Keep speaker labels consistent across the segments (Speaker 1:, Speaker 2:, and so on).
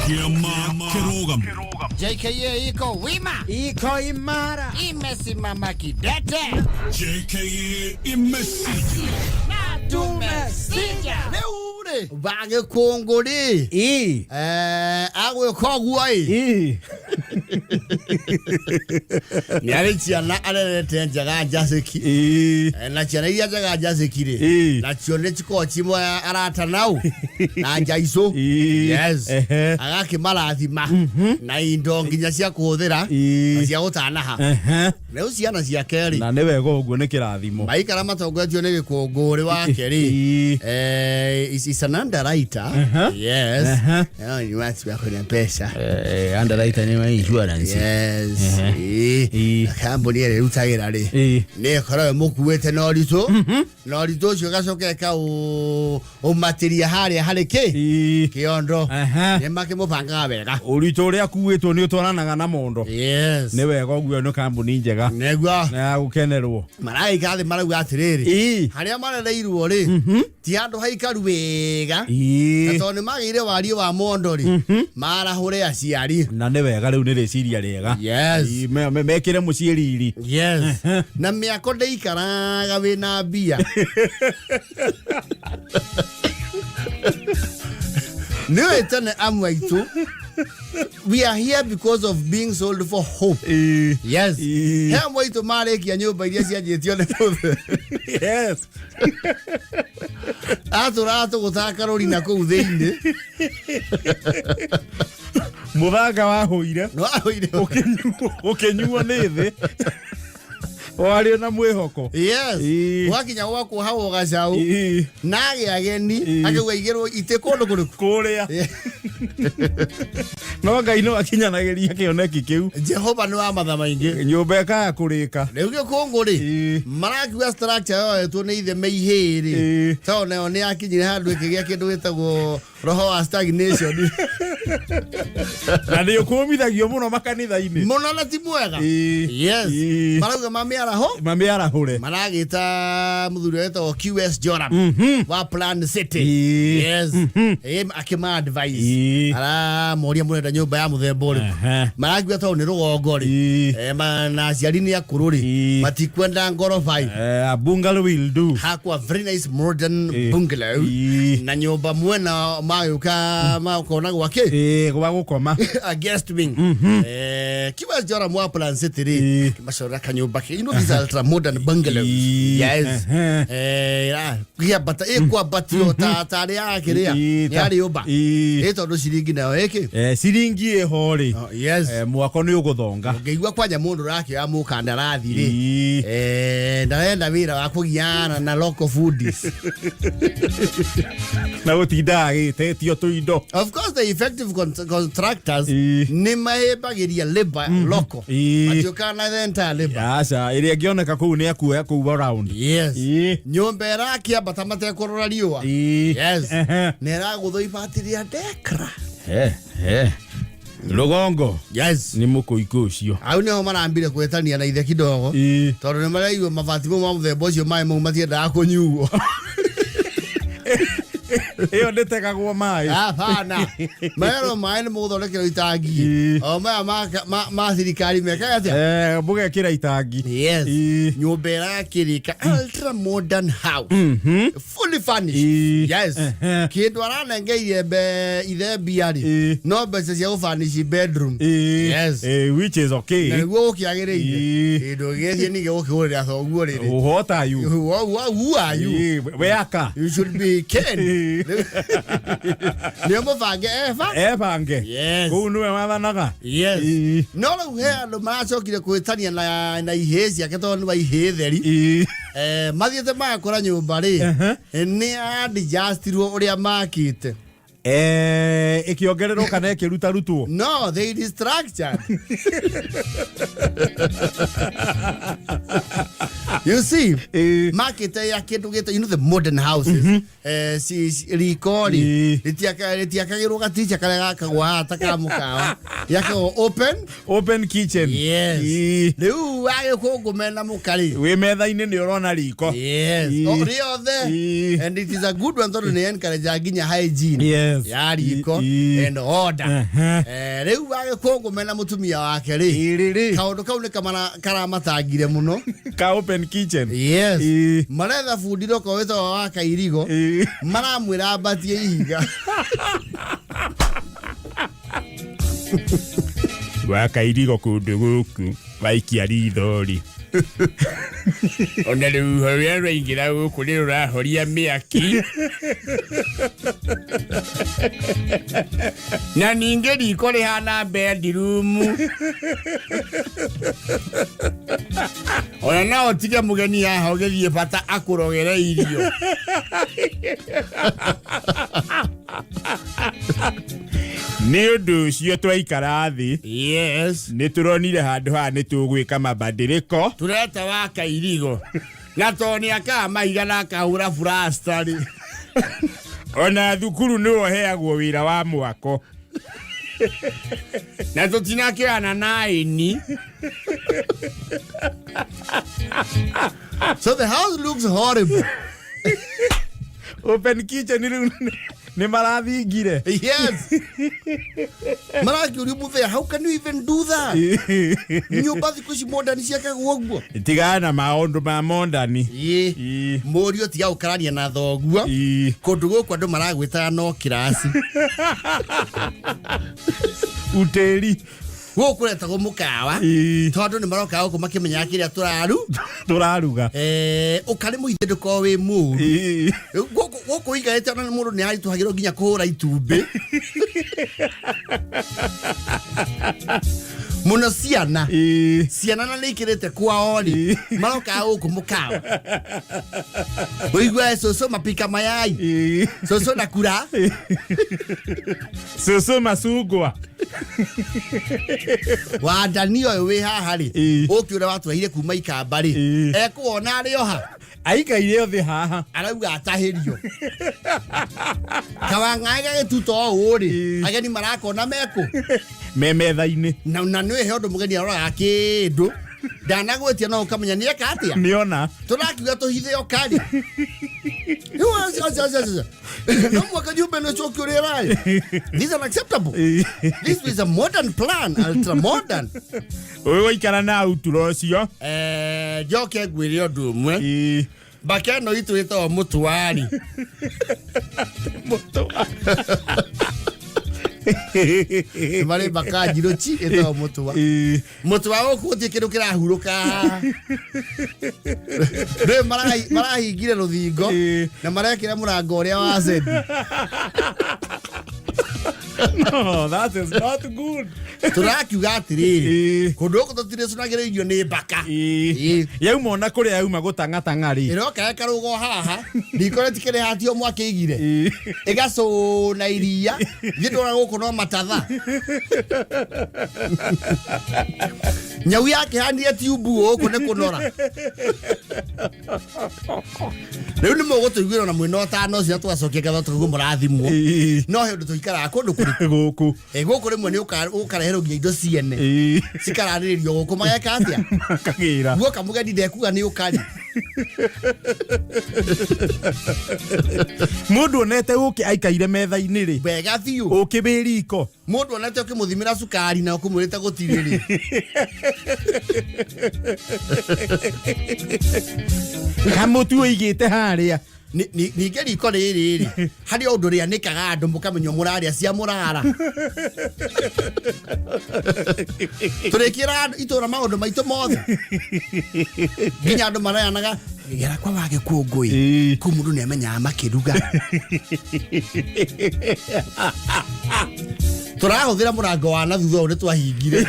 Speaker 1: Kĩama kĩrũgamu.
Speaker 2: JKA iko wima,
Speaker 3: Iko imara.
Speaker 2: Imesimama kidete.
Speaker 1: JKA imesija.
Speaker 2: Na tumesija.
Speaker 4: Rĩu rĩ wagĩkũngũ rĩ
Speaker 3: Ii.
Speaker 4: Agwĩka ũguo ĩ
Speaker 3: Ii.
Speaker 4: Nĩ arĩ ciana arerete njega njacĩki.
Speaker 3: Ii.
Speaker 4: Na ciana iria njega njacĩki rĩ nacio nĩ cikoragwo cimwe arata nau na njaicũ. Yes. Agakĩmarathima na indo nginya cia kũhũthĩra na cia gũtanaha. Rĩu ciana ciake rĩ
Speaker 3: Na nĩ wega ũguo, nĩ kĩrathimo.
Speaker 4: Maikara matongoretio nĩ gĩkũngũrĩ wake rĩ is an underwriter. Yes. Ni watu wako na pesa.
Speaker 3: Underwriter nĩ wa insurance.
Speaker 4: Yes. Kambuni ĩrĩa ĩrutagĩra rĩ nĩ ĩkoragwo ĩmũkuĩte na ũritũ, na ũritũ ũcio ĩgacoka ĩkaũmatĩria harĩa harĩ kĩ kĩondo. Nĩ makĩmũbangaga wega.
Speaker 3: Ũritũ ũrĩa akuĩtwo nĩ ũtwaranaga na mondo. Nĩ wega ũguo, nĩ kambuni njega
Speaker 4: Nĩguo.
Speaker 3: Na ya gũkenerwo.
Speaker 4: Maragĩikara thĩ marauga atĩrĩrĩ, harĩa marereirwo rĩ ti handũ haikaru wega, na tondũ nĩ magĩire wariĩ wa mondo rĩ, marahũre aciari.
Speaker 3: Na nĩ wega, rĩu nĩ rĩciria rĩega. Ii, mekĩre mũciĩ riri.
Speaker 4: Yes, na mĩako ndĩikaraga wĩna mbia. Nĩũĩ tene amwe aitũ, we are here because of being sold for hope. Yes. He amwe aitũ marĩkia nyũmba iria cianjĩtio nĩ mũthee. Atũraga tũgũtaka rũri na kũu thĩinĩ.
Speaker 3: Mũthanga wahũire.
Speaker 4: Nĩwahũire.
Speaker 3: Ũkĩnyuo nĩ thĩ warĩ na mwĩhoko.
Speaker 4: Wakinya gwakuohagwo gacaũ na agĩ ageni akĩuga igĩrwo itĩ kũndũ kũrĩkũ.
Speaker 3: Kũrĩa no Ngai no akinyanagĩria kĩoneki kĩu.
Speaker 4: Jehova nĩ wa matha maingĩ.
Speaker 3: Nyũmba ĩkaya kũrĩka.
Speaker 4: Rĩu gĩkũngũ rĩ marakiuga structure yoetwo nĩ ithe meihĩ rĩ, tondũ nayo nĩ yakinyire handũ ĩkĩgĩa kĩndũ gĩtagwo roho wa stagnation.
Speaker 3: Na nĩ ũkũmithagio mũno makanitha-inĩ.
Speaker 4: Mũno, na ti mwega. Marauga mamĩaraho.
Speaker 3: Mamĩarahũre.
Speaker 4: Maragĩta mũthuri ũrĩa wĩtagwo QS Joram wa Plan City. Yes. Akĩma advice. Aramoria mũrenda nyũmba ya mũthemba ũrĩkũ. Marakiuga tondũ nĩ rũgongo rĩ, na aciari nĩ akũrũ rĩ, matikwenda ngoroba ĩ.
Speaker 3: A bungalow will do.
Speaker 4: Hakwa very nice modern bungalow na nyũmba mwena magĩũka makona gwakĩ.
Speaker 3: Gwa gũkoma.
Speaker 4: A guest wing. QS Joram wa Plan City rĩ macorera kanyũmba ke, these are ultra modern bungalows. Yes. Kĩambata ĩkwambatio ta tarĩ ya kĩrĩa ya rĩũmba ĩ tondũ ciringi nayo ĩkĩ.
Speaker 3: Ciringi ĩho rĩ.
Speaker 4: Oh, yes.
Speaker 3: Mwako nĩ ũgũthonga.
Speaker 4: Ũngĩigua kwanja mũndũ ũrakĩoya mũkandarathi rĩ, ndarenda wĩra wa kũgiana na local foodies.
Speaker 3: Na gũtinda agĩtetio tũindo.
Speaker 4: Of course, the effective contractors nĩ mahĩmbagĩria labor local. Matiũkaga na the entire labor.
Speaker 3: Aca, ĩrĩa ĩngĩoneka kũu nĩ akuoya kũu around.
Speaker 4: Yes. Nyũmba ĩrakĩambata matekũrora riũa. Yes. Na ĩragũthwo ibati rĩa dekra.
Speaker 3: Rũgongo nĩ mũkũikũ ũcio.
Speaker 4: Hau nĩho marambire gwĩtania na ithe kidogo, tondũ nĩ maraigua mabati mau ma mũthemba ũcio, maĩ mau matiendaga kũnyuo.
Speaker 3: Ĩyo ndĩtegagwo maĩ.
Speaker 4: Hapana, merwo maĩ nĩ mũgũthondekerwo itangi. O maya ma thirikari mekaga atĩa?
Speaker 3: Mũgekĩra itangi.
Speaker 4: Yes. Nyũmba ĩrakĩrĩka, ultra modern house, fully furnished. Yes. Kĩndũ aranengeire mbe ithe mbia rĩ, no mbeca cia gũfurnish bedroom. Yes.
Speaker 3: Which is okay.
Speaker 4: Na nĩguo gũkĩagĩrĩire. Kĩndũ gĩgĩthiĩ ningĩ gũkĩgũrĩra thoguo rĩrĩ.
Speaker 3: What are you?
Speaker 4: Who are you?
Speaker 3: Weaka.
Speaker 4: You should be ken. Nĩo mũbange eba.
Speaker 3: Ebange.
Speaker 4: Yes.
Speaker 3: Kũu nĩwe wathanaga.
Speaker 4: Yes. No rĩu he andũ maracokire kwĩtania na ihĩĩ ciake, tondũ nĩ wa ihĩĩ theri. Mathiĩte magakora nyũmba rĩ nĩ adjustirwo ũrĩa makĩte.
Speaker 3: Ĩkĩongererwo kana ĩkĩrutarutwo?
Speaker 4: No, they restructured. You see,
Speaker 3: Ĩĩ.
Speaker 4: makĩte ya kĩndũ gĩta the modern houses, riko rĩ rĩtiakagĩrwo gatirica karĩa gakagwo haha ta ka mũkawa, yakagwo open.
Speaker 3: Open kitchen.
Speaker 4: Yes.
Speaker 3: Ĩĩ.
Speaker 4: Rĩu wagĩkũngũ mena mũka rĩ,
Speaker 3: Wĩ metha-inĩ nĩ ũrona riko.
Speaker 4: Yes.
Speaker 3: Ĩĩ.
Speaker 4: O, rĩothe.
Speaker 3: Ĩĩ.
Speaker 4: And it is a good one tondũ nĩ encourage nginya hygiene ya riko
Speaker 3: Ĩĩ.
Speaker 4: and order. Rĩu wagĩkũngũ mena mũtumia wake rĩ,
Speaker 3: Ĩrĩ rĩ.
Speaker 4: kaũndũ kau nĩ karamatangire mũno.
Speaker 3: Ka open kitchen.
Speaker 4: Yes.
Speaker 3: Ĩĩ.
Speaker 4: Maretha bundi roko wĩtagwo wa Kairigo.
Speaker 3: Ĩĩ.
Speaker 4: Maramwĩra ambatie ihiga.
Speaker 3: Wakairigo kũndũ gũkũ waikia ritho rĩ, ona rũhuho rũrĩa rwaingĩra gũkũ nĩ rũrahoria mĩaki, na ningĩ riko rĩhana bedroom,
Speaker 4: Ona no ũtige mũgeni haha ũgĩthiĩ bata akũrogere irio.
Speaker 3: Nĩ ũndũ ũcio twaikara thĩ, nĩ tũronire handũ haha nĩ tũgwĩka mabadiliko.
Speaker 4: Tureta wa Kairigo na tondũ nĩ akaga mahiga na akahũra burasta rĩ,
Speaker 3: Ona thukuru nĩ ũheagwo wĩra wa mwako.
Speaker 4: Na tũtinakĩoyana na ĩni. So the house looks horrible.
Speaker 3: Open kitchen rĩu nĩ marathingire.
Speaker 4: Yes, marakĩũrio mũthea, how can you even do that? Nyũmba thikũ ici modern ciakagwo ũguo?
Speaker 3: Tigana na maũndũ ma mondani.
Speaker 4: Ĩĩ.
Speaker 3: Ĩĩ.
Speaker 4: Mũriũ, tiga gũkarania na thoguo.
Speaker 3: Ĩĩ.
Speaker 4: Kũndũ gũkũ andũ maragwĩtaga no kĩraci.
Speaker 3: Utĩri.
Speaker 4: Gũkũ kũretagwo mũkawa, tondũ nĩ maroka gũkũ makĩmenyaga kĩrĩa tũraru
Speaker 3: Tũraruga.
Speaker 4: Ũkarĩ mũithe ndũkorwo wĩ mũru. Gũkũ ũikarĩte ona mũndũ nĩ aritũhagĩrwo nginya kũhũra itumbĩ mũno ciana. Ciana na nĩ ikĩrĩte kwao rĩ, marokaga gũkũ mũkawa ũigue cũcũ mapika mayai, cũcũ na kura.
Speaker 3: Cũcũ macungwa.
Speaker 4: Wandani ũyũ wĩ haha rĩ, ũkĩ ũrĩa watũrehire kuma Ikamba rĩ, ekuona arĩ oha.
Speaker 3: Aikaire othe haha.
Speaker 4: Arauga atahĩrio kawang'aĩ gagĩtuta o ũũ rĩ, ageni marakona mekũ
Speaker 3: me metha-inĩ.
Speaker 4: Na nĩ he ũndũ mũgeni aroraga kĩndũ ndanagwĩtia no ũkamenya nĩ eka atĩa.
Speaker 3: Nĩona.
Speaker 4: Tũrakiuga tũhithe o kari. Rĩu aca, aca, aca, aca. No mwaka nyũmba ĩno ĩcoke ũrĩa ĩrarĩ. This is unacceptable. This is a modern plan, ultra modern.
Speaker 3: Ũyũ waikara na autura ũcio.
Speaker 4: Njoke ngwĩre ũndũ ũmwe. Mbaka ĩno itũ ĩtagwo mũtwari.
Speaker 3: Mũtwa.
Speaker 4: Nĩ marĩ mbaka njirũ chi ĩtagwo mũtwa. Mũtwa gũkũ gũtirĩ kĩndũ kĩrahurũka haha. Ndũĩ marahingire rũthingo na marekĩra mũrango ũrĩa wa zendi.
Speaker 3: No, that is not good.
Speaker 4: Tũrakiuga atĩrĩrĩ, kũndũ gũkũ tũtirĩcũnagĩrwo irio nĩ mbaka.
Speaker 3: Yauma ona kũrĩa yauma gũtang'atang'a rĩ,
Speaker 4: ĩroka ĩkarũga haha riko rĩtikĩrĩ hatio mwakĩigire, ĩgacũna iria thiĩ ndona gũkũ no matatha nyau yakĩhanire tiumbu gũkũ nĩ kũnora. Rĩu nĩ mũgũtũiguĩra na mwĩna ũtano ũcio twacokia ngatho tũkaigua mũrathimwo. No he ũndũ tũikaraga kũndũ kũritũ.
Speaker 3: Gũkũ.
Speaker 4: Gũkũ rĩmwe nĩ ũkareherwo nginya indo ciene, cikaranĩrĩrio gũkũ mageka atĩa?
Speaker 3: Makagĩra.
Speaker 4: Guoka mũgeni ndekuga nĩ ũkari.
Speaker 3: Mũndũ onete ũkĩ aikaire metha-inĩ rĩ,
Speaker 4: wega biũ,
Speaker 3: ũkĩ wĩ riko.
Speaker 4: Mũndũ onete ũkĩmũthimĩra cukari na ũkũmwĩrĩte gũtirĩ rĩ.
Speaker 3: Kamũtu ũigĩte harĩa.
Speaker 4: Ningĩ riko rĩrĩ rĩ, harĩ o ũndũ rĩanĩkaga andũ mũkamenya mũrarĩa cia mũrara. Tũrĩkĩra andũ itũra maũndũ maitũ mothe, nginya andũ marayanaga gera kwa wagĩkũngũĩ. Kũu mũndũ nĩ amenyaga makĩruga. Tũrahũthĩra mũrango wa na thutha ũyũ nĩ twahingire.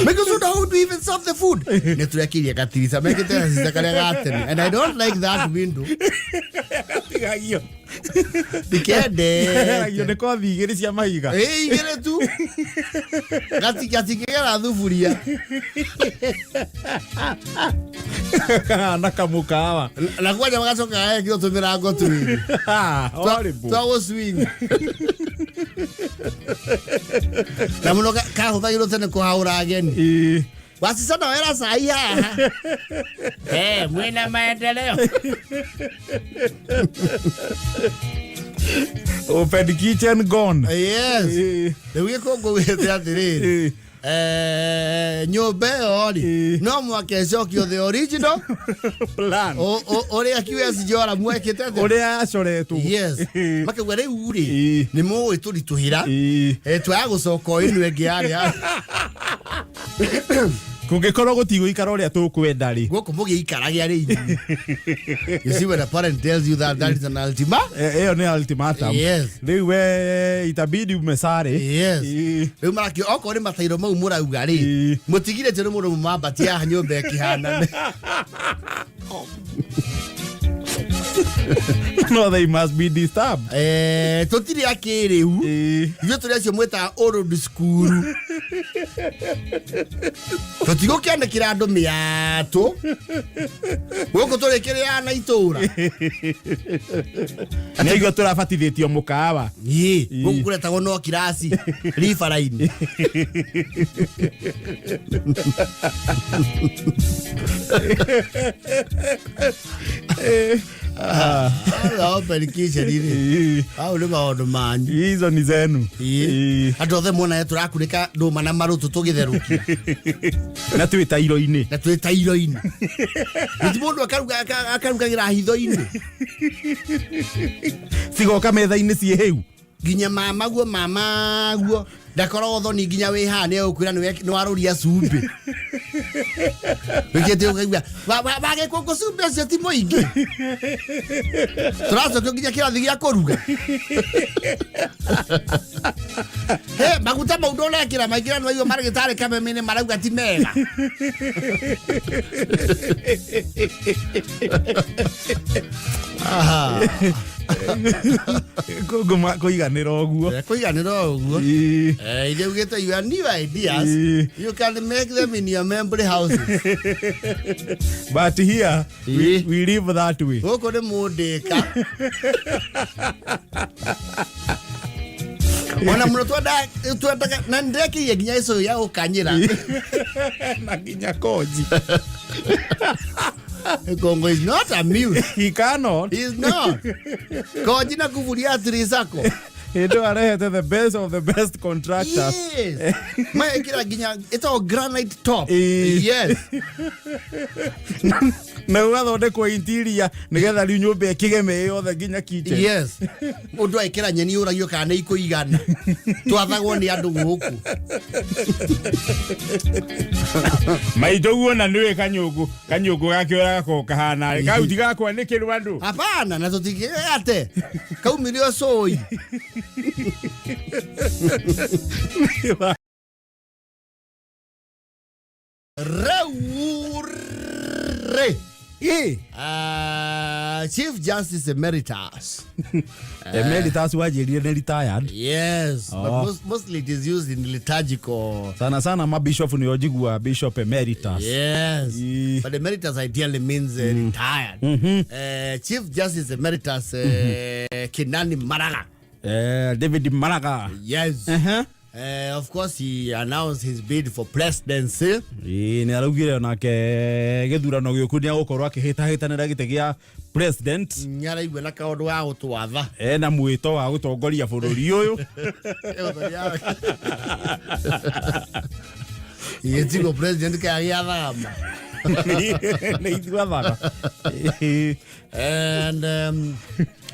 Speaker 4: Because how do we even serve the food? Nĩ tũrekirie gatirica mekĩte gatirica karĩa ga tene, and I don't like that window.
Speaker 3: Tigagio.
Speaker 4: Ndikendete.
Speaker 3: Nĩ kothi igĩrĩ cia mahiga.
Speaker 4: Ĩ, igĩrĩ tu, gatingĩgera thuburia.
Speaker 3: Na kamũkawa.
Speaker 4: Na kwanja magacoka gagekĩrwo tũmĩrango twĩrĩ
Speaker 3: Horrible.
Speaker 4: twa gũcwing, na mũno kahũthagĩrwo tene kũhaũra ageni. Wasicana wera cai haha. Eh, mwina maendeleo.
Speaker 3: Open kitchen gone.
Speaker 4: Yes. Rĩu gĩkũngũ gĩte atĩrĩrĩ, nyũmba ĩyo rĩ, no mwaka ĩcokio the original
Speaker 3: Plan.
Speaker 4: Ũrĩa QS Joram ekĩte atĩa?
Speaker 3: Ũrĩa acoretwo.
Speaker 4: Yes, makauga rĩu rĩ, nĩ mũgũgĩtũritũhĩra. Twaya gũcoka o ĩno ĩngĩ yarĩ ya
Speaker 3: Kũngĩkorwo gũtigũikara ũrĩa tũkwenda rĩ,
Speaker 4: gũkũ mũgĩikarage arĩ inyuĩ. You see, when a parent tells you that, that is an ultima
Speaker 3: Ĩyo nĩ ultimatum. Rĩu we itabidi umesare.
Speaker 4: Yes. Rĩu marakio okorwo nĩ matairo mau mũrauga rĩ, mũtigire tĩ nĩ mũndũ mũmambatie haha nyũmba ĩkĩhanane.
Speaker 3: No, they must be disturbed.
Speaker 4: Tũtirĩ akĩrĩu. Ithuĩ tũrĩ acio mwĩtaga old school, tũtigũkĩanĩkĩra andũ mĩatũ gũkũ tũrĩkĩrĩaga na itũra.
Speaker 3: Nĩ aigua tũrabatithĩtio mũkawa.
Speaker 4: Ĩ, gũkũ kũretagwo no kiraci ribara-inĩ. Open kitchen rĩ, hau nĩ maũndũ manyu.
Speaker 3: Hizo ni zenu.
Speaker 4: Andũ othe monae tũrakunĩka ndũma na marũtũ tũgĩtherũkia.
Speaker 3: Na twĩ tairo-inĩ.
Speaker 4: Na twĩ tairo-inĩ, nĩti mũndũ akarugagĩra hitho-inĩ.
Speaker 3: Cigoka metha-inĩ ciĩ hĩu.
Speaker 4: Nginya mamaguo, mamaguo ndakoragwo thoni, nginya wĩ haha nĩ egũkwĩra nĩ warũria cumbĩ wĩkĩte, ũkaigua wagĩkũngũ cumbĩ ũcio ti mũingĩ, tũracokio nginya kĩrathi gĩa kũruga. He maguta mau ndũrekĩra maingĩ na nĩwaigua marĩgĩtarĩ kameme-inĩ marauga ti mega. Aha.
Speaker 3: Kũiganĩra ũguo.
Speaker 4: Kũiganĩra ũguo. Ithe ugĩte your new ideas, you can make them in your memory houses.
Speaker 3: But here we live that way.
Speaker 4: Gũkũ nĩ mũndĩka ona mũno twendaga na nĩndekĩire nginya icũyũ ya gũkanyĩra.
Speaker 3: Na nginya koji.
Speaker 4: Kongo is not amused.
Speaker 3: He cannot.
Speaker 4: He is not koji na kuburia atrisako.
Speaker 3: Hĩndĩ arehete the best of the best contractors.
Speaker 4: Yes, maekĩra nginya ĩtagwo granite top. Yes.
Speaker 3: Na ũgathondekwo interior nĩgetha rĩu nyũmba ĩkĩgeme yothe nginya kitchen.
Speaker 4: Yes, mũndũ ekĩra nyeni ũragio kana nĩ ikũigana, twathagwo nĩ andũ gũkũ.
Speaker 3: Maitũ guona nĩwĩ kanyũngũ kanyũngũ gake ũrĩa gakoragwo kahana rĩ kau tigakwanĩkĩrwo andũ.
Speaker 4: Hapana, na tũtingĩgate kaumire ũcũi. Rĩu rĩ, Chief Justice Emeritus.
Speaker 3: Emeritus wanjĩrire nĩ retired.
Speaker 4: Yes, but
Speaker 3: Oh.
Speaker 4: mostly it is used in liturgical.
Speaker 3: Sana sana mabishop nĩo njigua bishop emeritus.
Speaker 4: Yes. But emeritus ideally means retired. Chief Justice Emeritus Kinani Maraga.
Speaker 3: David Maraga.
Speaker 4: Yes. Of course, he announced his bid for presidency.
Speaker 3: Ĩĩ, nĩ araugire onake gĩthurano gĩũku nĩ agũkorwo akĩhĩtahĩtanĩra gĩtĩ gĩa president.
Speaker 4: Nĩaraigua na kaũndũ ga gũtwatha.
Speaker 3: Ena mwĩto wa gũtongoria bũrũri ũyũ.
Speaker 4: Gĩtigwo president kaya gĩathama.
Speaker 3: Nĩ ithuathaga.
Speaker 4: And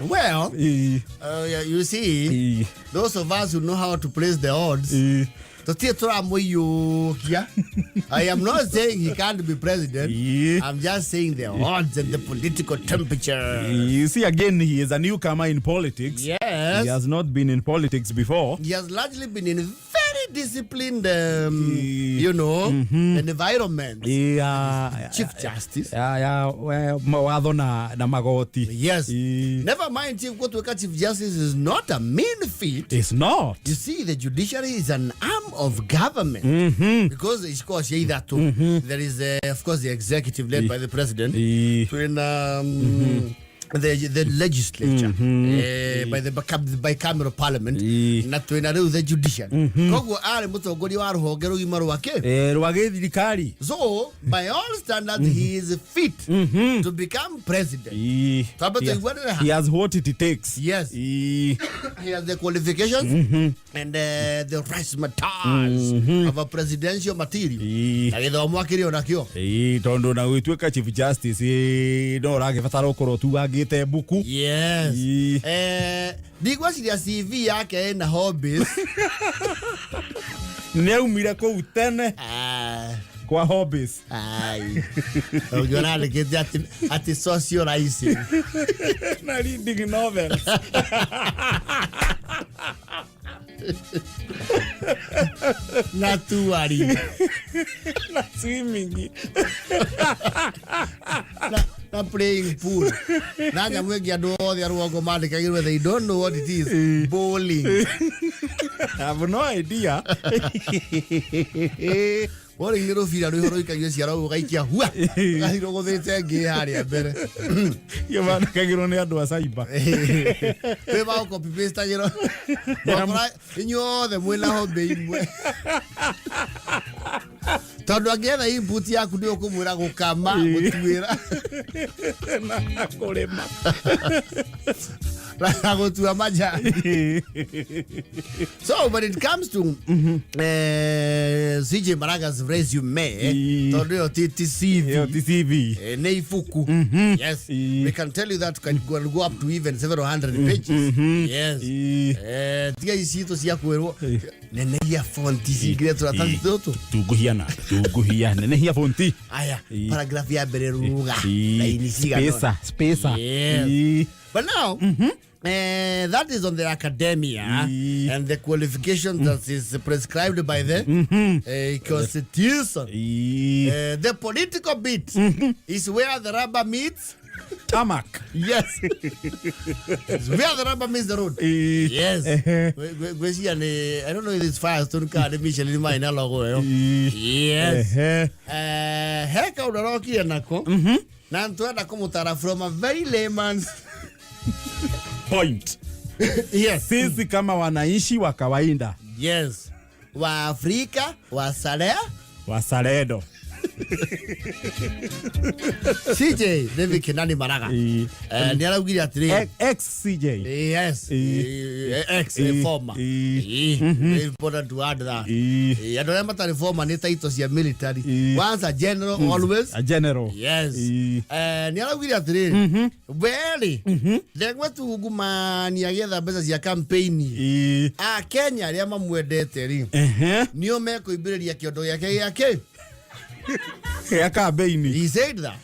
Speaker 4: well, yeah, you see, those of us who know how to place the odds, tũtirĩ tũramũiyũkia. I am not saying he can't be president. I'm just saying the odds and the political temperature.
Speaker 3: You see, again, he is a newcomer in politics.
Speaker 4: Yes.
Speaker 3: He has not been in politics before.
Speaker 4: He has largely been in very disciplined environment. Chief Justice.
Speaker 3: Ya mawatho na magoti.
Speaker 4: Yes. Never mind, Chief Gũtuĩka Chief Justice is not a mean feat.
Speaker 3: It's not.
Speaker 4: You see, the judiciary is an arm of government because it's course either two. There is, of course, the executive led by the president. When the legislature by the bicameral parliament na twina riu the judiciary. Koguo ari mutongoria wa ruhonge rugima rwake
Speaker 3: rwa githirikari.
Speaker 4: So by all standards he is fit to become president.
Speaker 3: He has what it takes.
Speaker 4: Yes. He has the qualifications and the razzmatazz of a presidential material. Na githomo akiri onakio.
Speaker 3: Tondu na gwituika Chief Justice no uragibatara ukorwo tu wagite buku.
Speaker 4: Yes. Ndigweciria CV yake ina hobbies.
Speaker 3: Nĩaumire kũu tene kwa hobbies.
Speaker 4: Ai. Ũngĩona andĩkĩte atĩ socializing.
Speaker 3: Na reading novels.
Speaker 4: Na touring.
Speaker 3: Na swimming.
Speaker 4: Na playing pool. Na nyamũ ĩngĩ andũ othe a rũgongo mandĩkagĩrwo they don't know what it is. Bowling.
Speaker 3: I have no idea.
Speaker 4: Bowling nĩ rũbira rwĩho rũikagio ciara ũguo ũgaikia hua. Ũgathiĩ rũgũthĩte ngĩ harĩa mbere.
Speaker 3: Iyo mandĩkagĩrwo nĩ andũ a cyber.
Speaker 4: Kwĩ ma copy paste agĩrwo. Wakora inyuothe mwĩna hobby imwe. Tondũ angĩetha input yaku nĩ ũkũmwĩra gũkama, gũtuĩra.
Speaker 3: Na kũrĩma.
Speaker 4: Na gũtua majani. So when it comes to CJ Maraga's resume, tondũ ĩyo ti CV.
Speaker 3: Ĩyo ti CV.
Speaker 4: Nĩ ibuku. Yes. We can tell you that can go up to even several hundred pages. Yes. Tiga ici tũ cia kwĩrwo nenehia fonti cingire tũratathi tũtũ.
Speaker 3: Tunguhia na tunguhia nenehia fonti.
Speaker 4: Aya, paragraph ya mbere ruga laini cigana.
Speaker 3: Spacer.
Speaker 4: Yes. But now, that is on the academia and the qualification that is prescribed by the constitution. The political bit is where the rubber meets
Speaker 3: tarmac.
Speaker 4: Yes. It's where the rubber meets the road. Yes. I don't know if it's Firestone car, the Michelin mine logo. Yes. Heka unarokire nako. Na ntwenda kumutara from a very layman's
Speaker 3: point.
Speaker 4: Yes.
Speaker 3: Sisi kama wananchi wa kawaida.
Speaker 4: Yes. Wa Afrika, wa Salea,
Speaker 3: wa Saledo.
Speaker 4: CJ David Kenani Maraga. Ni araugire atiri
Speaker 3: ex CJ.
Speaker 4: Yes. Ex former. Very important to add that. Andũ arĩa matarĩ former nĩ title cia military. Once a general, always
Speaker 3: a general.
Speaker 4: Yes. Ni araugire atiri weri ndegwa tugumania gĩetha mbeca cia campaign. A Kenya arĩa mamwendete ri nĩo mekũimbĩrĩria kĩondo gĩake gĩake.
Speaker 3: Ya campaign.
Speaker 4: He said that.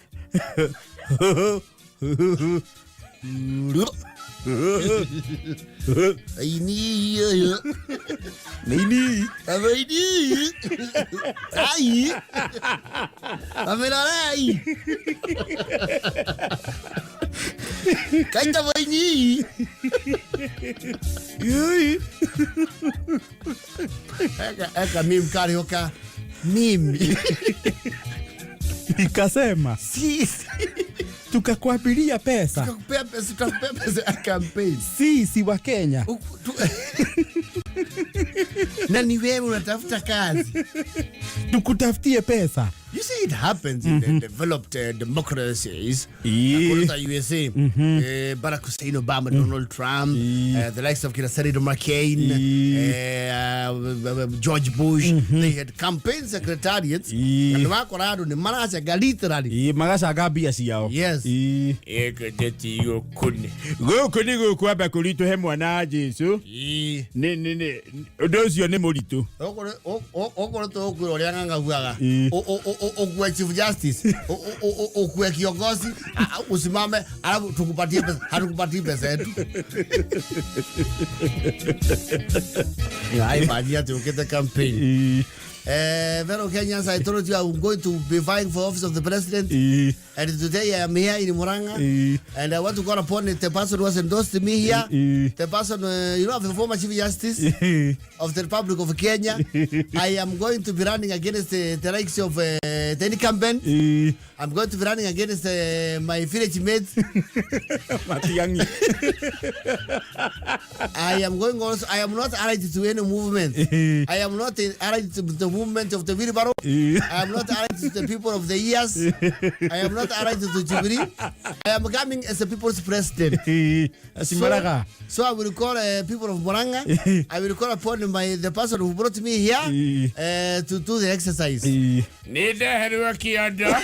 Speaker 3: Nini.
Speaker 4: Ai. Amelalai. Kaita boini. Eka mimi karioka. Mimi
Speaker 3: nikasema
Speaker 4: sisi
Speaker 3: tukakuapilia pesa,
Speaker 4: tukakupea pesa, tukakupea pesa ya campaign.
Speaker 3: Sisi wa Kenya
Speaker 4: na ni wewe unatafuta kazi,
Speaker 3: tukutafutie pesa.
Speaker 4: You see, it happens in the developed democracies. According to USA, Barack Hussein Obama, Donald Trump, the likes of Senator McCain, George Bush, they had campaign secretariats. And wakorado ni maracaga literally.
Speaker 3: Magacaga mbia ciao.
Speaker 4: Yes.
Speaker 3: Gũkũ nĩ gũkwamba kũritũhe mwana Jesu. Nĩ Ũndũ ũcio nĩ mũritũ.
Speaker 4: Okorwo tũkwĩra ũrĩa ng'ang'a augaga,
Speaker 3: Ĩ.
Speaker 4: Ukue chief justice, ukue kiongozi, usimame, alafu tukupatie pesa, hatukupatii pesa yetu. Ai, imagine atĩ ũkĩte campaign. Fellow Kenyans, I told you I'm going to be vying for office of the president. And today I am here in Murang'a. And I want to call upon the person who has endorsed me here. The person, the former Chief Justice of the Republic of Kenya. I am going to be running against the likes of the incumbent. I'm going to be running against my village mates.
Speaker 3: Matiang'i.
Speaker 4: I am going also, I am not allied to any movement. I am not allied to the movement of the wheelbarrow. I am not allied to the people of the ears. I am not allied to Jubilee. I am coming as a people's president.
Speaker 3: Asimaraga.
Speaker 4: So I will call people of Murang'a. I will call upon the person who brought me here to do the exercise.
Speaker 3: Nĩ ndeherwo kĩondo.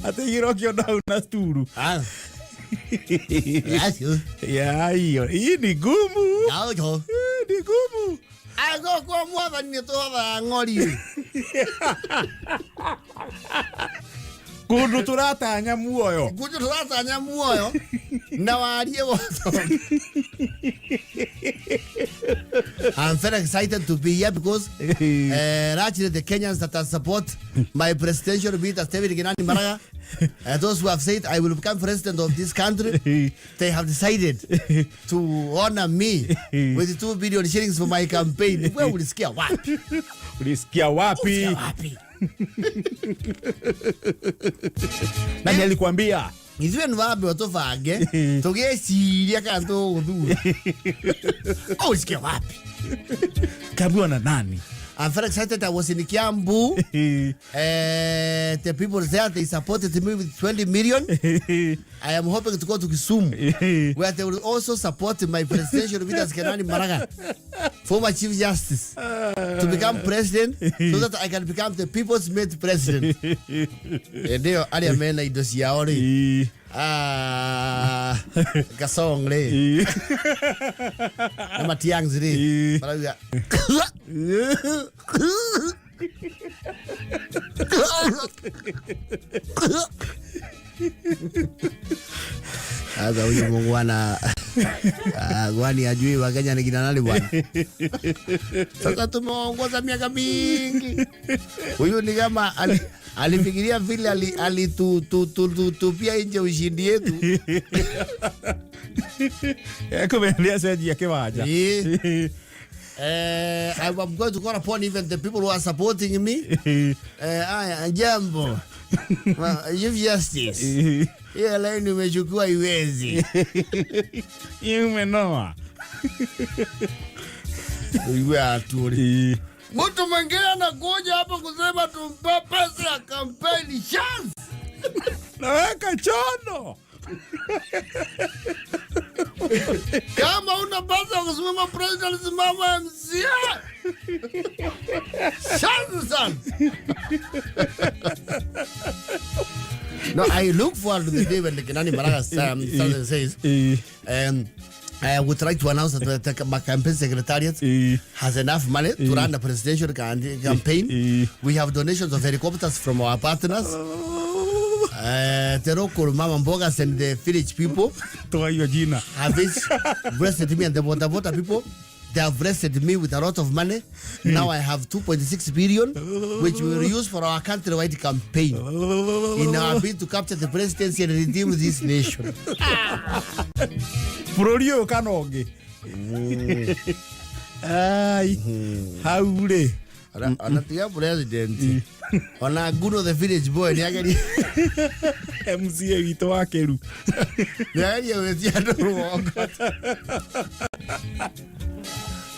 Speaker 3: Atigirwo kĩondo hau na sturu.
Speaker 4: Ah. Yes, you.
Speaker 3: Ya, hiyo hii ni gumu.
Speaker 4: Yao, yo.
Speaker 3: Hii ni gumu.
Speaker 4: Ago kwa mwathani nĩ tũhothaga ng'ori.
Speaker 3: Kũndũ tũratanya muoyo.
Speaker 4: Kũndũ tũratanya muoyo na warie wothe. I'm very excited to be here because actually the Kenyans that have support my presidential bid as David Kenani Maraga, those who have said I will become president of this country, they have decided to honor me with 2 billion shillings for my campaign. Wewe ulisikia wapi?
Speaker 3: Ulisikia wapi?
Speaker 4: Ulisikia wapi?
Speaker 3: Nani alikwambia?
Speaker 4: Ithuĩ nĩ wambe ũtũbange tũgĩciria kana tũgũthura. Ulisikia wapi?
Speaker 3: Kaambiwa na nani?
Speaker 4: I'm very excited. I was in Kiambu. The people there, they supported me with 20 million. I am hoping to go to Kisumu, where they will also support my presidential bid as Kenani Maraga, former Chief Justice, to become president so that I can become the people's made president. Hĩndĩ ĩyo arĩa mena indo ciao rĩ, Kasong rĩ, na Matiang'i rĩ, marauga Sasa huyu mungwana kwani ajui Wakenya ni kina nani bwana? Sasa tumeongoza miaka mingi. Huyu ni kama alifikiria vile alitutupia nje ushindi yetu.
Speaker 3: Ekumeria cenjia kĩwanja.
Speaker 4: I'm going to call upon even the people who are supporting me. Aya, jambo. Chief Justice. Hiyo line umechukua iwezi.
Speaker 3: Umenoa.
Speaker 4: Iwe aturi. Mtu mwingine anakuja hapa kusema tumpe pesa ya kampeni chance.
Speaker 3: Naweka chono.
Speaker 4: Kama una pesa ya kusimama president, simama MCA. Chance sana. No, I look forward to the day when the Kenani Maraga says, I would like to announce that my campaign secretariat has enough money to run a presidential campaign. We have donations of helicopters from our partners. The local mama mbogas and the village people.
Speaker 3: Toa hiyo jina.
Speaker 4: Have blessed me, and the boda boda people. They have blessed me with a lot of money. Now I have 2.6 billion, which we will use for our countrywide campaign in our bid to capture the presidency and redeem this nation.
Speaker 3: Bũrũri ũyũ kana ũngĩ? Ai, hau rĩ.
Speaker 4: Ona tiga president. Ona Guno the village boy nĩageria.
Speaker 3: MCA witũ wa Kĩru.
Speaker 4: Nĩageria gwĩtia andũ rũgongo.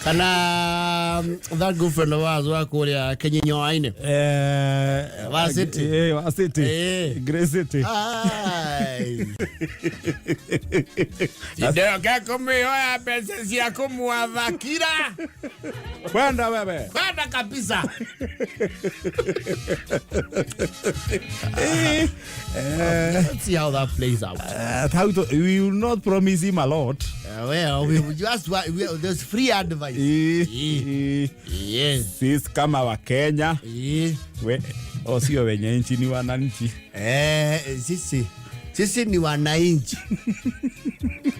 Speaker 4: Kana that good friend of ours wa kũrĩa Kenyinyoa-inĩ. Wa City.
Speaker 3: Wa City. Grey City.
Speaker 4: Ai.
Speaker 3: Ndoka kũmĩhoya mbeca cia kũmwathakira. Kwenda wewe.
Speaker 4: Kwenda kabisa. Let's see how that plays out.
Speaker 3: We will not promise him a lot.
Speaker 4: Well, we just there's free advice. Yes.
Speaker 3: Sisi kama Wakenya we, sio wenye nchi, ni wananchi.
Speaker 4: Sisi ni wananchi.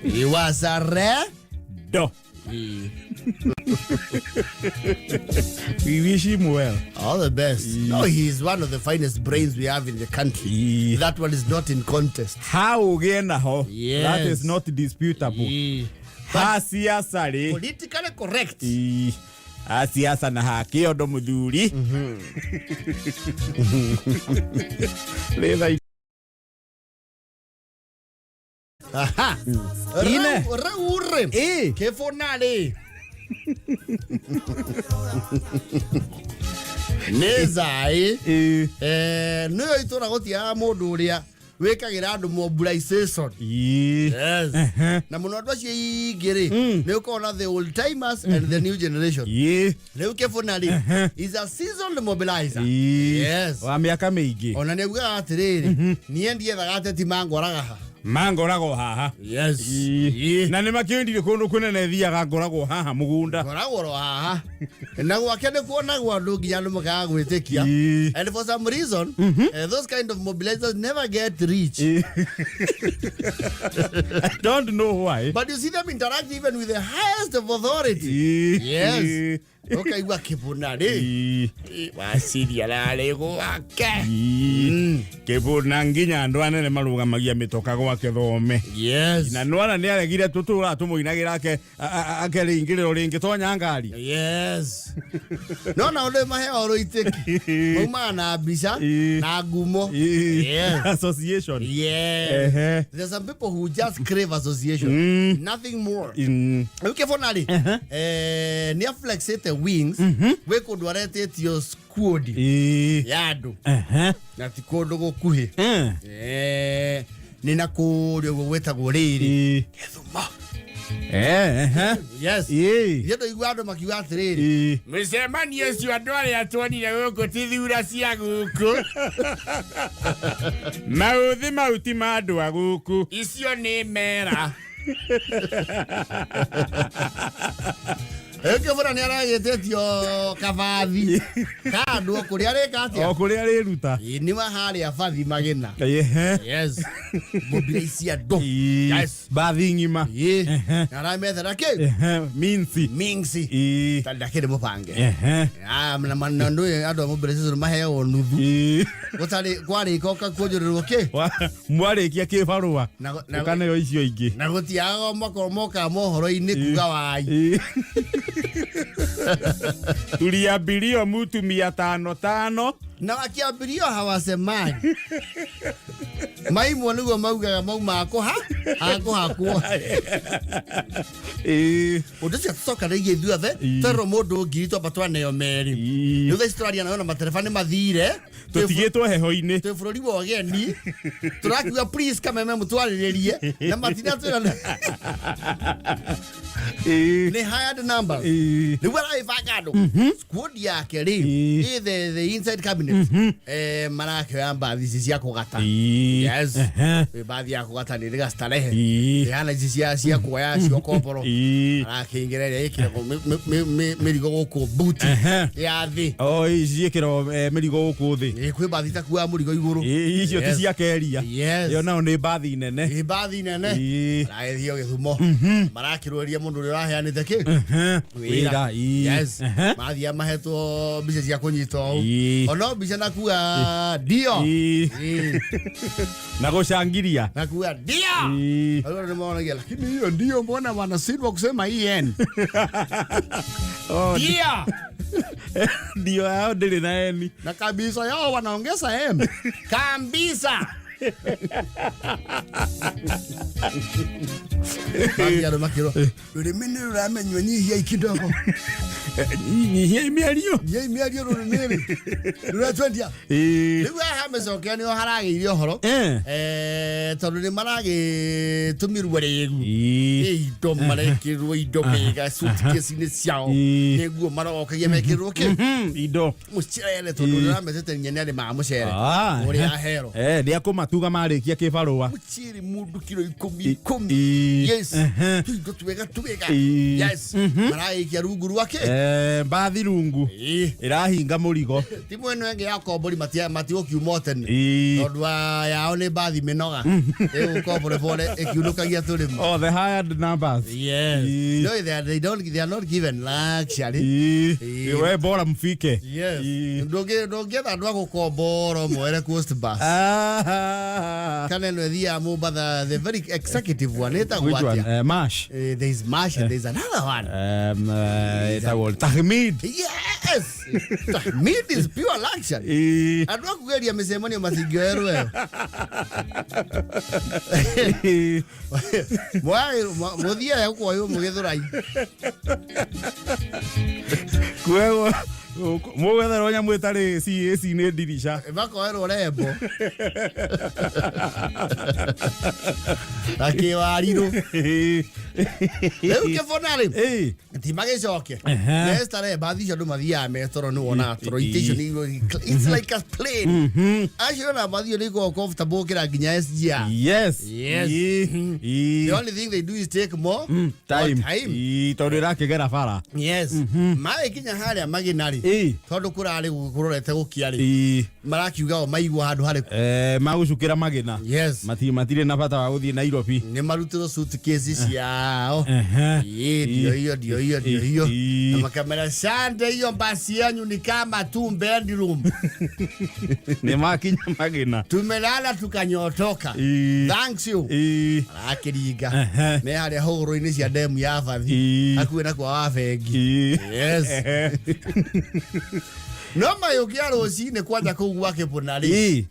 Speaker 4: Iwasare
Speaker 3: do. We wish him well.
Speaker 4: All the best. No, he is one of the finest brains we have in the country. That one is not in contest.
Speaker 3: How ho?
Speaker 4: Yes.
Speaker 3: That is not disputable. Ha siasa ri.
Speaker 4: Politically correct.
Speaker 3: Ha siasa na haki ondo muthuri. Letha.
Speaker 4: Aha.
Speaker 3: Ine.
Speaker 4: Ure. Kefonale. Nĩ zai. Nĩyo itũra gũtiaga mũndũ ũrĩa wĩkagĩra andũ mobilization. Yes. Na mũno andũ acio aingĩ rĩ, nĩ ũkona the old timers and the new generation. Rĩu Kĩbũna rĩ, is a seasoned mobilizer. Yes.
Speaker 3: Wa mĩaka mĩingĩ.
Speaker 4: Ona nĩ augaga atĩrĩrĩ, niĩ ndiethaga ateti mangoraga ha.
Speaker 3: Mangoragwo haha.
Speaker 4: Yes.
Speaker 3: Na nĩ makĩendire kũndũ kũnene thiaga ngoragwo haha mũgũnda.
Speaker 4: Ngoragwo ro haha. Na gwake nĩ kuonagwo andũ nginya andũ makaga gwĩtĩkia. And for some reason, those kind of mobilizers never get rich.
Speaker 3: I don't know why.
Speaker 4: But you see them interact even with the highest of authority. Yes. Ũkaigua Kĩbũna rĩ. Waciria rarĩ gwake.
Speaker 3: Kĩbũna nginya andũ anene marũgamagia mĩtoka gwake thome.
Speaker 4: Yes.
Speaker 3: Na nwana nĩ aregire tũtũra tũmũinagĩra akerĩingĩrĩro rĩngĩ tonya ngari.
Speaker 4: Yes. No na ũndũ maheo rũitĩki. Maumaga na mbica na ngumo. Yes.
Speaker 3: Association.
Speaker 4: Yes. There's some people who just crave association. Nothing more. Rĩu Kĩbũna rĩ, nĩ aflexĩte wings gwĩ kũndũ aretĩtio squad ya andũ na ti kũndũ gũkuhĩ. Nĩ na kũrĩa ũguo gwĩtagwo rĩrĩ Gĩthumo. Yes. Ithuĩ tũigua andũ makiuga atĩrĩrĩ,
Speaker 3: Mũcemanio ũcio andũ arĩa tuonire gũkũ ti thura cia gũkũ. Maũthĩ mau ti ma andũ a gũkũ.
Speaker 2: Icio nĩ mera.
Speaker 4: Kĩbũna nĩ aragĩtĩtio kabathi ka andũ o kũrĩa arĩka atĩa?
Speaker 3: O kũrĩa arĩruta.
Speaker 4: Nĩ wa harĩa bathi magĩna. Yes. Mobilize andũ. Yes.
Speaker 3: Bathi ng'ima.
Speaker 4: Na aramethera kĩ?
Speaker 3: Minsi.
Speaker 4: Minsi. Ta ndakĩrĩ mũbange. Na andũ a mobilization maheagwo nuthu. Gũtarĩ kwarĩka ũkakuonjorerwo kĩ?
Speaker 3: Mwarĩkia kĩbarũa. Ũkaneo icio ingĩ.
Speaker 4: Na gũtiagaga makorwo mokaga mohoro-inĩ kuga wai.
Speaker 3: Tuliambirio mutu 500.
Speaker 4: Na wakiambirio hawasemani. Maimwo nĩguo maugaga mauma akũhakwo. Ũndũ ũcio tũcokanĩrĩirie ithuothe, twerwo mũndũ ngiri twamba twaneo merĩ. Rĩu thaa ici tũraria nao na matereba nĩ mathire.
Speaker 3: Tũtigĩtwo heho-inĩ.
Speaker 4: Twĩ bũrũri wa ũgeni. Tũrakiuga please kameme mũtwarĩrĩrie na matinatwĩra nĩ hired numbers. Rĩu aragĩbanga andũ. Squad yake rĩ, ĩ the inside cabinet. Marakĩoya mbathi ici cia kũgata. Yes. Mbathi ya kũgata nĩ ĩrĩ gastarehe. Ĩhana ici cia kuoya cio komboro. Arakĩingĩra ĩrĩa ĩkĩragwo mĩrigo gũkũ buti ya thĩ.
Speaker 3: O ici ciĩkĩragwo mĩrigo gũkũ thĩ.
Speaker 4: Kwĩ mbathi itakuaga mũrigo igũrũ.
Speaker 3: Icio ti cia keria.
Speaker 4: Yes.
Speaker 3: Ĩyo nayo nĩ mbathi nene.
Speaker 4: Nĩ mbathi nene. Maragĩthiĩ o Gĩthumo. Marakĩrũĩria mũndũ ũrĩa ũraheanĩte kĩ?
Speaker 3: Wĩra.
Speaker 4: Yes. Mathiaga mahetwo mbica cia kũnyita ũũ. Ono mbica na kuga ndio.
Speaker 3: Na gũcangiria.
Speaker 4: Na kuga ndio. Andũ nĩ monagia lakini hiyo ndio mbona wanashindwa kusema hii n.
Speaker 2: Ndio.
Speaker 3: Ndio yao ndĩrĩ na eni.
Speaker 4: Na kabisa yao wanaongeza M.
Speaker 2: Kabisa.
Speaker 4: Mathiĩ andũ makĩrwo rũrĩmĩ nĩ rũramenywo, nyihiai kidogo.
Speaker 3: Nyihia mĩario.
Speaker 4: Nyihiai mĩario, rũrĩmĩ rĩ rũratwendia. Rĩu haha mĩcokea nĩho haragĩire ũhoro. Tondũ nĩ maragĩtũmirwo rĩgu. Ĩ indo marekĩrwo indo mega suitcase-inĩ ciao. Nĩ nguo marokagia mekĩrwo kĩ?
Speaker 3: Indo.
Speaker 4: Mũcere, tondũ nĩũramethete nyene arĩmaga mũcere. Ũrĩa ahero.
Speaker 3: Nĩ akũmatuga marĩkia kĩbarũa.
Speaker 4: Mũcere mũndũ kiro 10 10. Yes. Tuindo twega twega. Yes, maragĩikia rungu rwake.
Speaker 3: Mbathi rungu. Ĩrahinga mũrigo.
Speaker 4: Timu ĩno ĩngĩ ya kombori matigũkiuma o tene. Tondũ wa yao nĩ mbathi mĩnoga ĩgũka polepole ĩkiunũkagia tũrĩma.
Speaker 3: Oh, the hired numbers.
Speaker 4: Yes. No, they don't, they are not given luxury.
Speaker 3: We bora mfike.
Speaker 4: Yes. Ndũngĩetha andũ a gũkombora mwere Coast Bus. Kana ĩno ĩthiaga Mombatha, the very executive one, ĩtagwo
Speaker 3: Which one?
Speaker 4: atĩa?
Speaker 3: Mash.
Speaker 4: There is Mash and there is another one.
Speaker 3: Ĩtagwo Tahmid.
Speaker 4: Yes. Tahmid is pure luxury. Andũ a kũgeria mĩcemanio matingĩoerwo ĩyo. Mũthiaga kuoywo mũgĩthũrai.
Speaker 3: Kuoywo mũgwetherwo nyamũ ĩtarĩ CAC nĩ ndirica.
Speaker 4: Makoerwo rembo na kĩwarirũ rĩu kĩbona rĩ ti magĩcoke nestare mbathi icio andũ mathiaga metoro nĩ wonaga toro itĩ icio nĩ it's like a plane acio na mbathi ĩyo nĩ ikoragwo comfortable gũkĩra nginya SGR.
Speaker 3: Yes.
Speaker 4: Yes. The only thing they do is take more
Speaker 3: time.
Speaker 4: More time.
Speaker 3: Tondũ ĩrakĩgera bara.
Speaker 4: Yes. Magĩkinya harĩa magina rĩ, tondũ kũrarĩ kũrorete gũkia rĩ, marakiuga o maigua handũ harĩkũ.
Speaker 3: Magũcukĩra magina.
Speaker 4: Yes.
Speaker 3: Matirĩ na bata wa gũthiĩ Nairobi.
Speaker 4: Nĩ marutĩrwo suitcase ciao. Ĩĩ, ndio hiyo, ndio hiyo, ndio hiyo. Na makamera sande hiyo basi yanyu ni kama tu bedroom.
Speaker 3: Nĩ makinya magina.
Speaker 4: Tumelala tukanyotoka. Thanks you. Arakĩringa. Me harĩa hũgũrũ-inĩ cia ndemu ya bathi. Hakuhĩ na kwa wa bengi. Yes. No mayũkia rũcinĩ kwanja kũu gwa kĩbũna rĩ,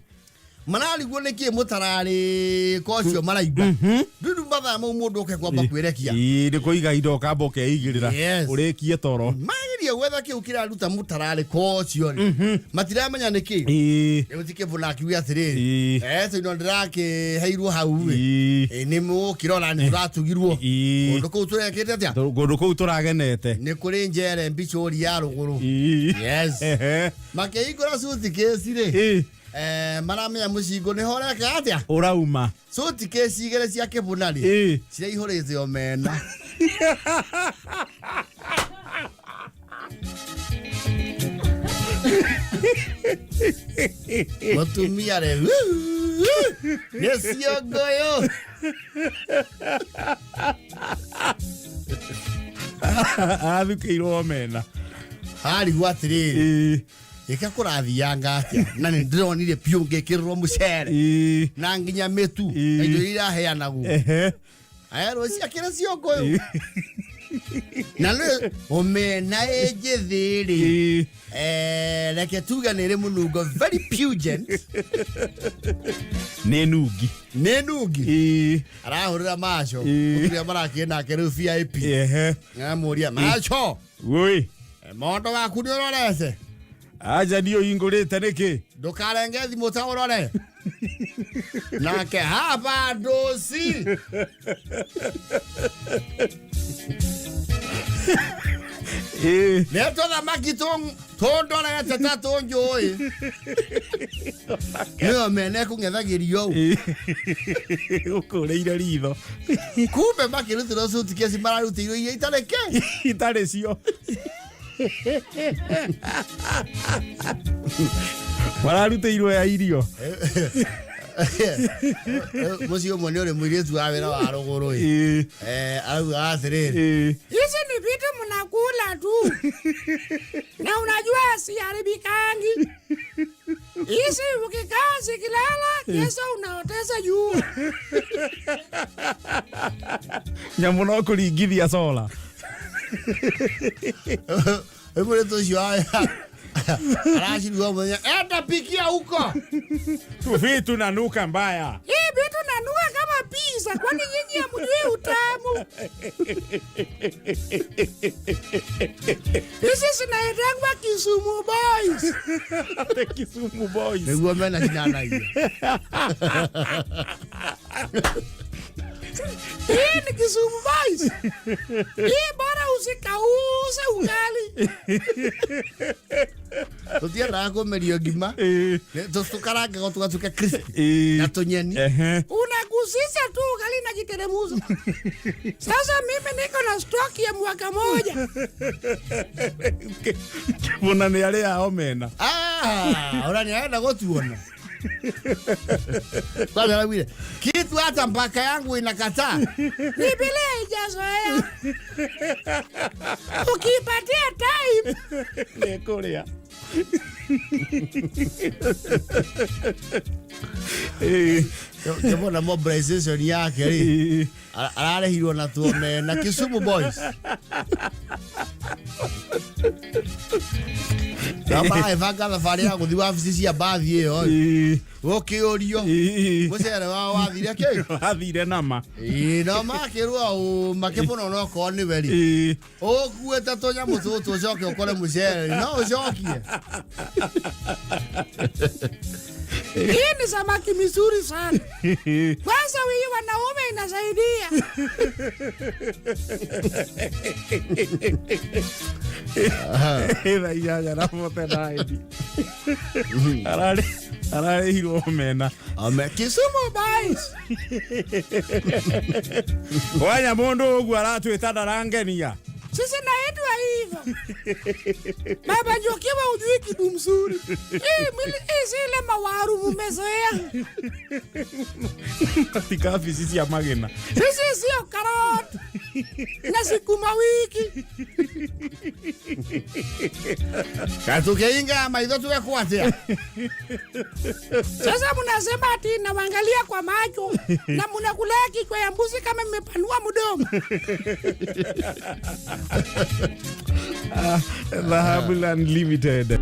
Speaker 4: mararigwo nĩ kĩ mũtararĩ ko ũcio maraimba ndundu mathaa mau mũndũ oke kwamba kwĩrekia.
Speaker 3: Nĩ kũiga indo ũkamba ũkeigĩrĩra.
Speaker 4: Yes.
Speaker 3: Ũrĩkie toro.
Speaker 4: Mageria gwetha kĩu kĩraruta mũtararĩko ũcio rĩ, matiramenya nĩ kĩ. Rĩu ti kĩbũna akiuga atĩrĩrĩ, tondũ ndĩrakĩheirwo hau rĩ, nĩ mũgũkĩrora nĩ tũratugirwo kũndũ kũu tũrekĩte atĩa.
Speaker 3: Kũndũ kũu tũragenete.
Speaker 4: Nĩ kũrĩ njere mbichũri ya rũgũrũ. Yes. Makĩhingũra suitcase rĩ, maramenya mũcingo nĩho ũreka atĩa.
Speaker 3: Ũrauma.
Speaker 4: Suitcase igĩrĩ cia kĩbũna rĩ, ciraihũrĩte omena. Mũtumia rĩ, nĩ ciongoyũ.
Speaker 3: Arathukĩirwo omena.
Speaker 4: Arigwo atĩrĩrĩ, ĩka kũrathianga atĩa na nĩ ndĩronire piũ ngĩkĩrĩrwo mũcere na nginya mĩtu na indo iria iraheanagwo. Aerwo ciakĩrĩ ciongoyũ na nĩ omena ĩ njĩthĩ rĩ, reke tuge nĩ ĩrĩ mũnungo very pungent.
Speaker 3: Nĩ nungi.
Speaker 4: Nĩ nungi. Arahũrĩra maco mũtumia marakĩrĩ nake rĩu VIP. Aramũria maco.
Speaker 3: Woi.
Speaker 4: Mondo waku nĩ ũrorete?
Speaker 3: Aja niĩ ũhingũrĩte nĩkĩ?
Speaker 4: Ndũkarenge thimũ ta ũrore. Nake hapa ndosi. Nĩ tũthamaki tũndorete ta tũnjũĩ. Nĩyo mene kũng'ethagĩrio ũũ.
Speaker 3: Gũkũrĩire ritho.
Speaker 4: Kumbe makĩrutĩrwo suitcase mararutĩirwo iria itarĩ kĩ?
Speaker 3: Itarĩ cio. Mararutĩirwo ya irio.
Speaker 4: Mũciĩ ũmwe nĩ ũrĩ mũirĩtu wa wĩra wa rũgũrũ ĩ. Arauga atĩrĩrĩ,
Speaker 2: hizi ni vitu mnakula tu na unajua siharibikangi hizi, ukikaa zikilala kesho unaoteza jua.
Speaker 3: Nyamũ no kũringithia sola.
Speaker 4: Mũirĩtu ũcio aracirigwo mũthenya enda pikia huko.
Speaker 3: Tuvitu nanuka mbaya.
Speaker 2: Hii vitu nanuka kama pii. Hizi zinaitangwa Kisumu Boys.
Speaker 3: The Kisumu Boys.
Speaker 4: Nĩguo mena cinanagia.
Speaker 2: Hii ni Kisumu Boys. Hii bora usikause ugali.
Speaker 4: Tũtiendaga kũmerio ngima. Tũkarangaga tũgatuĩka crispy. Na tũnyeni.
Speaker 2: Unagusisha tu ugali na kiteremuzo. Sasa mimi niko na stock ya mwaka moja.
Speaker 3: Kĩbũna nĩ arĩa ao mena.
Speaker 4: Ah, ora nĩ arenda gũtuona. Kwanza araugire kitu hata mpaka yangu inakataa.
Speaker 2: Ni vile haijazoea. Ukipatia time
Speaker 3: Nĩ kũrĩa.
Speaker 4: Kĩbona mobilization yake rĩ ararĩhirwo na tuome na Kisumu Boys. Na marabanga thabarĩ ya gũthiĩ wabici cia mbathi ĩyo gũkĩũrio mũcere wao wathire kĩ?
Speaker 3: Wathire nama.
Speaker 4: Ĩĩ no makĩrwo ũ makĩbona onokorwo nĩwe rĩ ũkuĩte tũnyamũ tũtũ ũcoke ũkore mũcere no ũcokie.
Speaker 2: Hii ni samaki mizuri sana. Kwanza wewe wanaume inasaidia.
Speaker 3: Thaa inyanya na 49. Ararĩhirwo mena.
Speaker 2: Kisumu Boys.
Speaker 3: Wanya mũndũ ũguo aratwĩta ndarangenia.
Speaker 2: Sisi naitwa hivyo. Baba Njokiwa hujui kitu mzuri. Hii mwili hii si ile mawaru mumezoea.
Speaker 3: Tikabici cia magĩna.
Speaker 2: Sisi sio karoti na sukuma wiki.
Speaker 4: Katukeinga maitho tugekwo atĩa?
Speaker 2: Sasa mnasema ati nawaangalia kwa macho na mnakula kichwa ya mbuzi kama mmepanua mdomo.
Speaker 3: Dhahabu Unlimited.